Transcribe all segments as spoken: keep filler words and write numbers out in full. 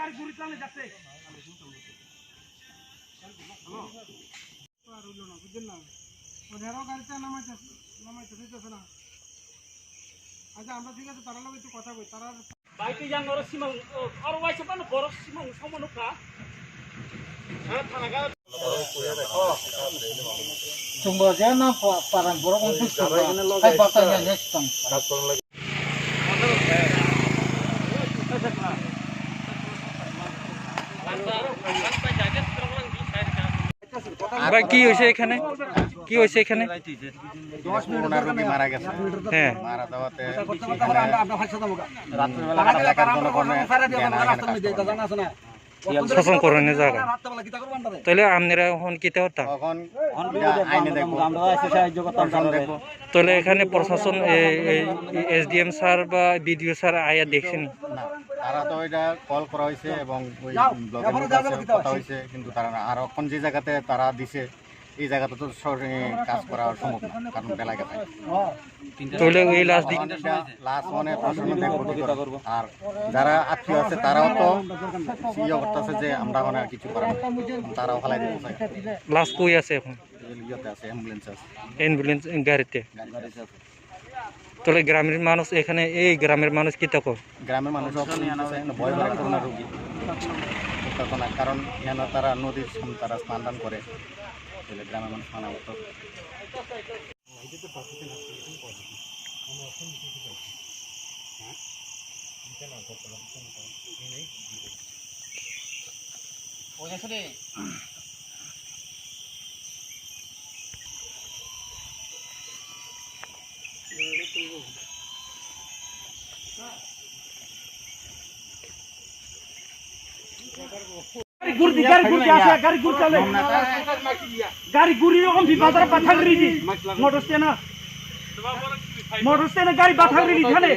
আর হইল না, বুঝলেন না? ওনারাও গাড়িতে নামাইতে, নামাইতে দিতেছে না। আচ্ছা, আমরা ঠিক আছে, তারা লোক একটু কথা বলি, তারা বাইকে যান, ওরা সীমা, ও, ওরা ওয়াইসে পানো, বড় সীমা, সমান উঠা। হ্যাঁ, থানা গা-, Chwngbo je no pa-, paran borok wng thuk thuk ba. Hai bata ya next time. ভাই, কি হয়েছে এখানে? কি হয়েছে এখানে? ওনার রোগী মারা গেছে। হ্যাঁ। মারা যাওয়াতে এখানে রাত্রিবেলা এলাকার জনগণে জ্ঞান হারিয়ে কাজ করে। শাসন করেন এই জায়গায়। তাহলে আপনারা এখন কিতা করতাম? তখন এটা আইনে দেখবো। আমরা এসে সাহায্য করতাম প্রশাসন তাহলে। দেখবো। তাহলে এখানে প্রশাসন, এ, এ, এসডিএম স্যার বা বিডিও স্যার আয়া দেখছেনি? না, তারা তো এটা কল করা হয়েছে এবং ওই ব্লকের লোক আছে, কথা হয়েছে, কিন্তু তারা না। আর এখন যে জায়গাতে তারা দিছে, এই জায়গাতে তো সরাসরি কাজ করা সম্ভব না, কারণ বেলা গেছে। তাহলে ওই লাশ দি- লাশ মানে প্রশাসন দেখবো কি করে। আর যারা আত্মীয় আছে তারাও তো ইয়ে করতেছে যে আমরা মানে আর কিছু করার নেই, তারাও ফালাই দিতে চায়। লাশ কই আছে এখন? ইয়েতে আছে, অ্যাম্বুলেন্স আছে। অ্যাম্বুলেন্স গাড়িতে। গাড়িতে আছে। তাহলে গ্রামের মানুষ এখানে, এই গ্রামের মানুষ কি তখন? গ্রামের মানুষ অত নিয়ে আছে, ভয় করে করোনা রোগী। তখন আর কারণ এখানে তারা নদীর সামনে তারা স্নান টান করে, তাহলে গ্রামের মানুষ মানা করতো। Gari guri di, gari guri di, asya, gari guri chale. Gari guri rokon di bazar pathak ri di. Motor stand na. Motor stand na gari pathak ri di thane.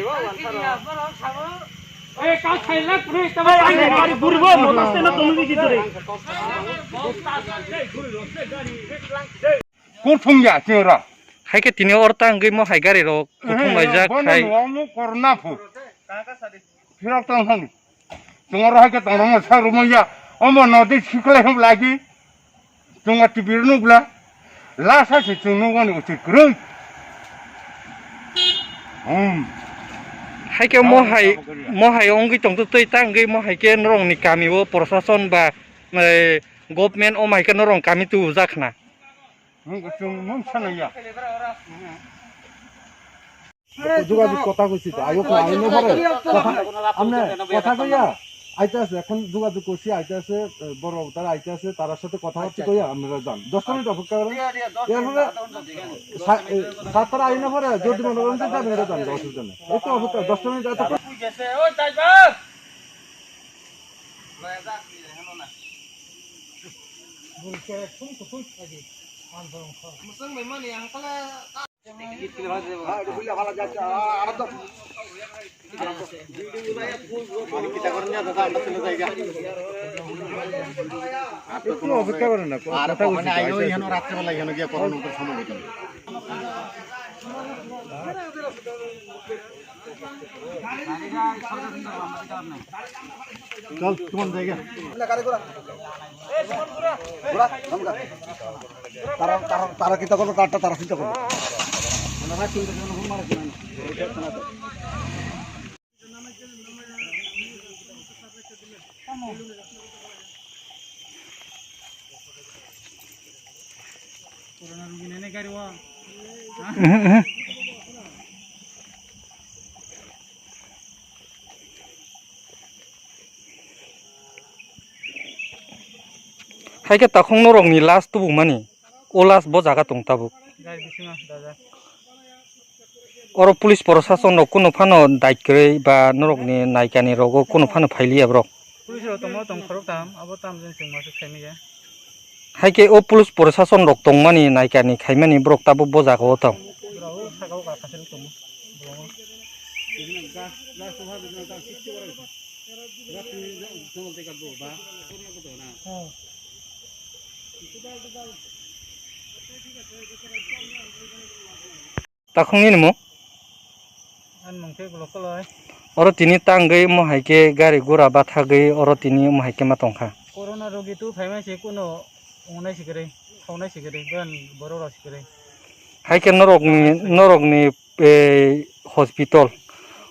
Eh, ka khailak re, tamo ai gari guri bo, motor stand na tong di di re. Kuthung ya chera. Hai khe tini or ta wngwi mo hai gari rok kuthung laijak bono hai. Nuamu korna phu. Phirok tong thani. Chwng oro hai khe tongrokno sa rwmanya, omo nodi sikhlai hwn lagi. Chwng o T V rw nukla. Lasa se chwng nukmani uchi kwrwi. Hmm. Hai khe mo hai, mo hai wngwi tongtwtwi ta wngwi mo hai khe norokni kami o prosason ba, eh, government o mai khe norokni kami tubujak khna. Hmm, chwng mung sanaya. যোগাযোগ কথা কইছি তো, আইও না, আইনো পরে কথা, আমনে কথা কইয়া আইতে আছে, এখন যোগাযোগ করছি, আইতে আছে, এ, বড় তারা আইতে আছে, তার সাথে কথাবার্তা কইয়া আপনারা যান, দশটা মিনিট অপেক্ষা করেন। এরপরে সা-, এ, সাতটা আইনো পরে যদি মনে করেন যে যাবেন, এটা যান, অসুবিধা নেই, একটু অপেক্ষা, দশটা মিনিট এত। একটু অপেক্ষা করেন না, আর কথা বলছি ওখানে তো, আইও, আইতে এখানে আছে। রাত্রেবেলা এখানে গিয়ে করার মতো সময় হতো না। চল, তোমার জায়গা। তারা, তারা, তারা কিতা করলো, তারটা তারা চিন্তা করলো। Hai khe takhuk norokni last tubumani, o last bo jaga tong tabuk. Oro police prosason rok kunu phano dai kwrwi ba norokni naikani rogo kunu phano phailiya borok. Police rok tongo, tong khorok tam, abo tam jani chwng ma se khaimaya. Hai khe o police prosason rok tongmani naikani khaimani borok tabuk bo jaga o tong. Borok o saka o kaisa se tongo. Takhuk nini mung? Ani mung khe Gulok Koloi. Oro tini tangwi omo hai khe gari gura bathagwi oro tini omo hai khe ma tongkha. Corona rogi tu phaima se kuno ongnai sikiri, khaunai sikiri, gan borok rok sikiri. Hai khe norokni, norokni, eh, hospital,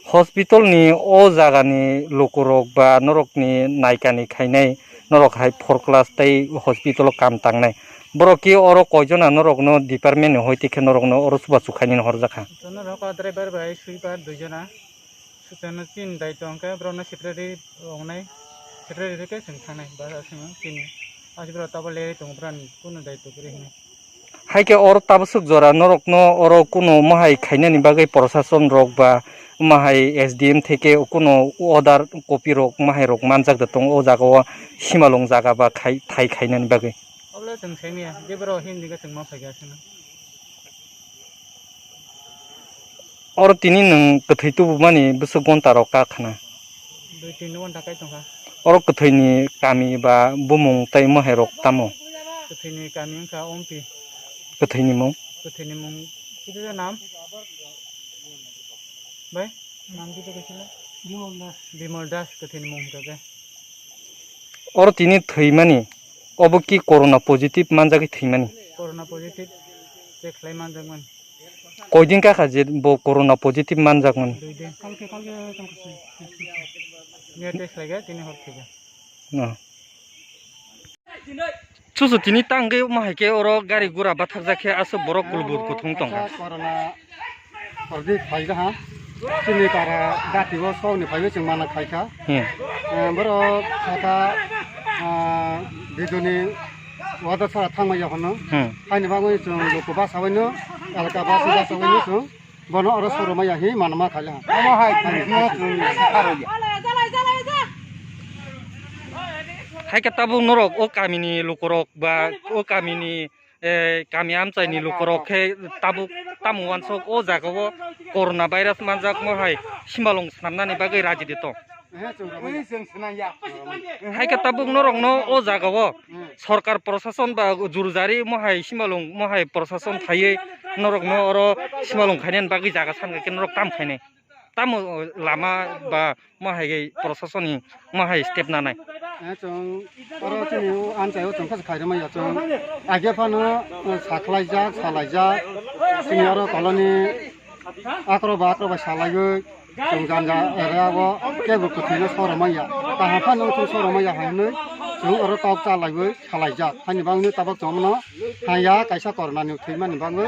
hospital ni o jaga ni lukurok ba norokni naikani khainai norok hai four class tei hospital o kam tangnai. Borok ki oro koijona norokno department ni hoi tikhe norokno oro chubachu khainani horjakha. Norok driver bai sweeper duijona. Suteno chini daitw hwnkhe borokno secretary wngnai, secretary khe chwng thangnai, ba chwng chini aswk borok tabuk lerwi tongo, borokni kunu daitw kwrwi hwnwi. Hai khe oro tabuk swk jora norokno oro kunu omo hai khainani bagwi prosason rok ba omo hai S D M theke kunu order copy rok omo hai rok manjak da tongo o jaga o, simalwng jaga ba khai, thai khainani bagwi. Obo le chwng sai manya, je borok himdi khe chwng ma phaikha aswkno. Oro tini nwng kwthwi tubumani bwswk gonta rok ka khna? Dui tin gonta kai tongkha. Oro kwthwini kami ba bumung tei moherok tamo? Kwthwini kami wngkha Ompi. Kwthwini mung? Kwthwini mung kisa nam? Bai, nam kisa kisa le? Bimol Das. Bimol Das kwthwini mung hwnkha khe. Oro tini thwimani, obo ki corona positive manjagwi thwimani? Corona positive check khlai manjakmani. Koidin kakha je bo corona positive manjakmani? Dui din. Kalke, kalke tongkha. Miya test khlaikha, tini hor thwikha. No. Chuchu tini tangwi omo hai khe oro gari gura bathakjak khe aswk borok kulbur kuthung tongkha. Corona Odi phaikha ha, chini para gati o sokni phaiwi chwng mana khaikha. Hmm. Eh, borok khaikha, ah, biduni wada sara thangmaya hwnwi. Hmm. Haini bagwi chwng luku basa waino, alka basa basa waino chwng bono oro soromaya hi manma khaila. Omo hai no chwng sikharoya. Hai khe tabuk norok o kamini lukurok ba o kamini eh, kami amchaini lukurok khe tabuk tamo uansuk o jagao corona virus manjakma hai simalwng snamnani bagwi raji de tong. Hai khe tabuk norokno o jagao sorkar prosason ba jurjari mohai simalwng mohai prosason phaiwi norokno oro simalwng khainani bagwi jaga sankha khe norok tam khainai. Tamo lama ba ma hai gai prosason ni ma hai step nanai. Eh, chwng oro chini o amchai o chwng kha khairima ya chwng. Age phano, eh, sakhlaijak, salaijak. Chini oro koloni akro ba akro ba salaiwi chwng janja area o kebo kwthwino soroma ya. Kaham phano chwng soroma ya hinwi chwng oro tok chalaiwi salaijak. Haini bagwi tabok chwngno haya kaisa corona ni thwimani bagwi.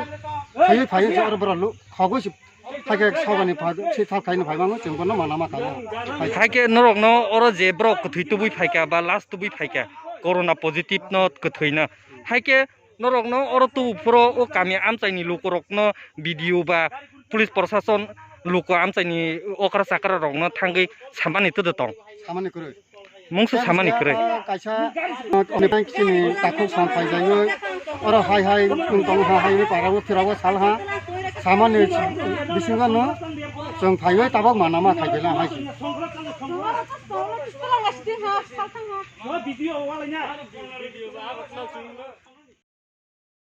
Phaiwi phaiwi oro borok lu-, khogwi se Hakhe sabani pha-, si thal khaino phaimango, chwng bono mana ma khaio. Hakhe norokno oro je borok kwthwi tubui phaikha ba last tubui phaikha, corona positive no kwthwino. Hakhe norokno oro tubu phuro o kami amchaini lukurokno B D O ba police prosason luku amchaini okra chakra rokno thangwi samani twdwtong. Samani kwrwi. Mungsa samani kwrwi. Kaisa, uh, chini takhuk song phaijaiwi, oro hai hai wng tong ha, hai para o phira o sal ha, samani bisingo no chwng phaiwi tabok mana ma khai bela hai.